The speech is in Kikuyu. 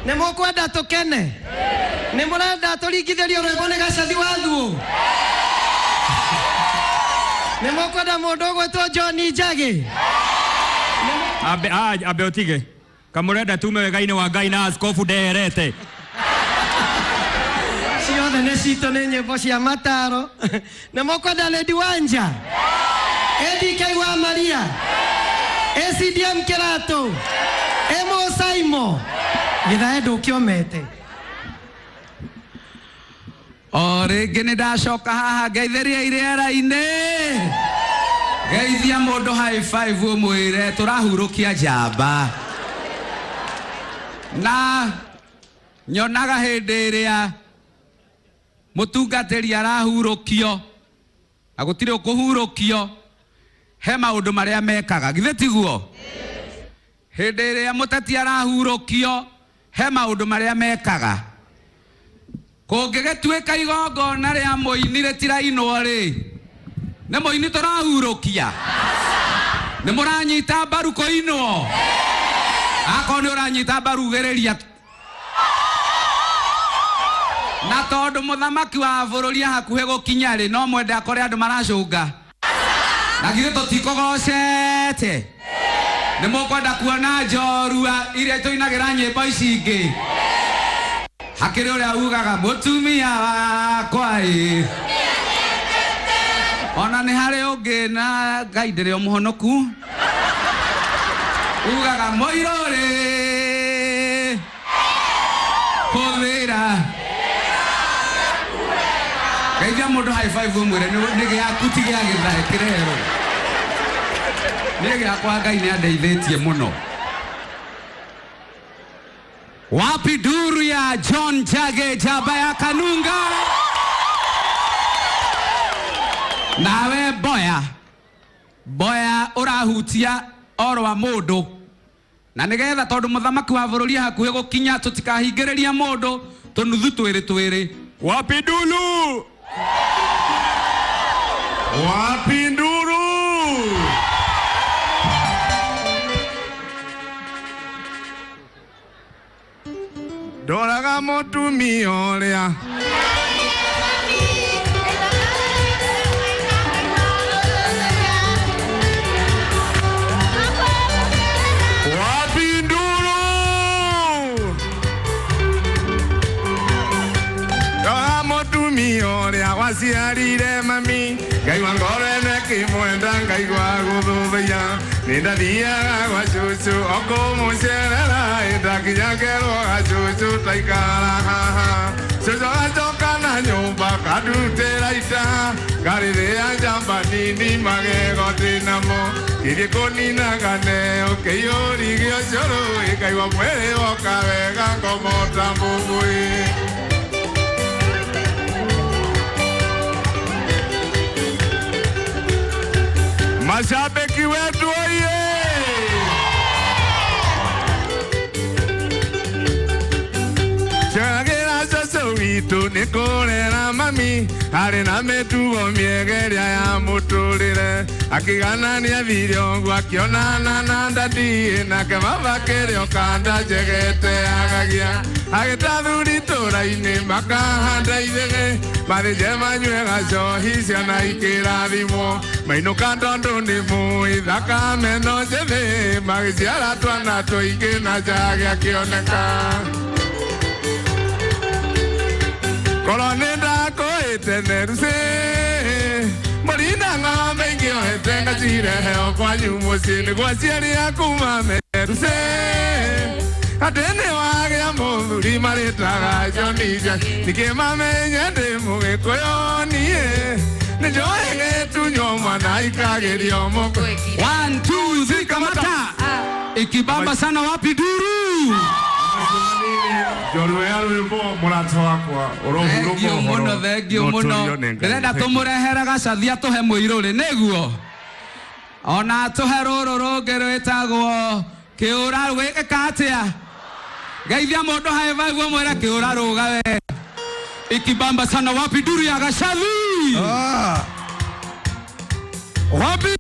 Nĩ mũkwenda tũkene? Nĩ mũrenda tũringithĩrio rwĩmbo nĩ Gacathi wa Thuũ? Nĩ mũkwenda mũndũ ũgwĩtwo John Njagĩ? Ambe ah, ambe ũtige. Kamũrenda tume wega-inĩ wa Ngai na askofu ndeherete. Ciothe nĩ citũ, nĩ nyĩmbo cia mataro. Nĩ mũkwenda Lady Wanja? ADK wa Maria? ACDM Kĩratũ? Emo Saimo? Gĩthae ndũkĩomete. O rĩngĩ nĩ ndacoka haha ngeithĩria irĩera-inĩ. Geithia mũndũ high five ũmwĩre tũrahurũkia njamba. Na nyonaga hĩndĩ ĩrĩa mũtungatĩri arahurũkio na gũtirĩ ũkũhurũkio, he maũndũ marĩa mekaga, githĩ tiguo? Hĩndĩ ĩrĩa mũteti arahurũkio, he maũndũ marĩa mekaga. Kũngĩgĩtuĩka igongona rĩa mũini rĩtirainwo-rĩ, nĩ mũini tũrahurũkia? Nĩ mũranyita mbaru kũinwo? Akorwo nĩ ũranyita mbaru ugĩrĩria. Na tondũ mũthamaki wa bũrũri hakuhĩ gũkinya-rĩ, no mwende akore andũ maracũnga? Na githĩ tũtikũgocete? Nĩ mũkwenda kuona njorua iria tũinagĩra nyĩmbo ici ingĩ? Hakĩrĩ ũrĩa ugaga mũtumia wakwa ĩ. Ona nĩ harĩ ũngĩ na Ngai ndĩrĩ o mũhonoku. Ugaga mũirũ rĩ hũthĩra geithia mũndũ high five ũmwĩre nĩ gĩaku ti gĩa gĩthae kĩrero nĩ gĩakwa. Ngai nĩ andeithĩtie mũno. Wapi duru ya John Njage, njamba ya Kanunga? Nawe mboya mboya ũrahutia orwa mũndũ na nĩgetha tondũ mũthamaki wa bũrũri hakuhĩ gũkinya tũtikahingĩrĩria mũndũ tũnuthu twĩrĩ twĩrĩ. Wapi nduru? Wapi nduru? Ndoraga mũtumia ũrĩa Wapi nduru? Ndoraga mũtumia ũrĩa waciarire mami, ngaigua ngoro ĩno ĩkĩmwenda, ngaigua gũthũthũiya. Nĩ ndathiaga gwa cũcũ o kũmũcerera, ndakinya ngerwo gacũcũ taikara haha. Cũcũ agacoka na nyũmba kandutĩra ita, ngarĩrĩa njamba nini magego ndĩnamo. Ngĩthiĩ kũnina nganeo kĩiyũri gĩa ũcũrũ, ngaigua mwĩrĩ woka wega ngomota mbũmbũĩ. Mashabiki wetu oye! Njagĩra cũcũ witũ nĩ kũrera mami arĩ na mĩtugo mĩega ĩrĩa ya mũtũrĩre, akĩgana nĩ athire ũguo akĩonana na ndadi nake baba kĩrĩa ũkanda njegete agagia agĩta athuri itũra-inĩ makahanda ithĩgĩ mathĩnje manyue gacohi ciana ikĩrathimwo mainũka tondũ nĩ mũĩ thakame no njĩthĩ magĩciara twana tũingĩ na njage akĩoneka. Korwo nĩ ndakũĩte nerucĩ mbũri na ng'ombe ingĩohete ngacirehe o kwanyu mũciĩ nĩguo aciari aku mamenye atĩ nĩ wagĩa mũthuri marĩtaga John Njagi, ningĩ mamenye ndĩ mũgĩkũyũ niĩ nĩ njũĩ gĩtunywo mwana ikagĩrio mũkũ. One, two, three, kamata. Ikibamba sana, wapi duru? Njorua ya rwĩmbo mũrata wakwa ũrohurũka. Thengio ũhoro mũno, thengio na mũno. ũtũrio nĩ Ngai. Ndĩrenda tũmũrehere gacathi atũhe mũirũrĩ nĩguo ona atũhe rũrũ rũngĩ rwĩtagwo kĩũra gwĩkĩka atĩa. Geithia mũndũ high five ũmwĩre kĩũra rũga we. Ikibamba sana, wapi duru ya gacathi? Ah. Wapi?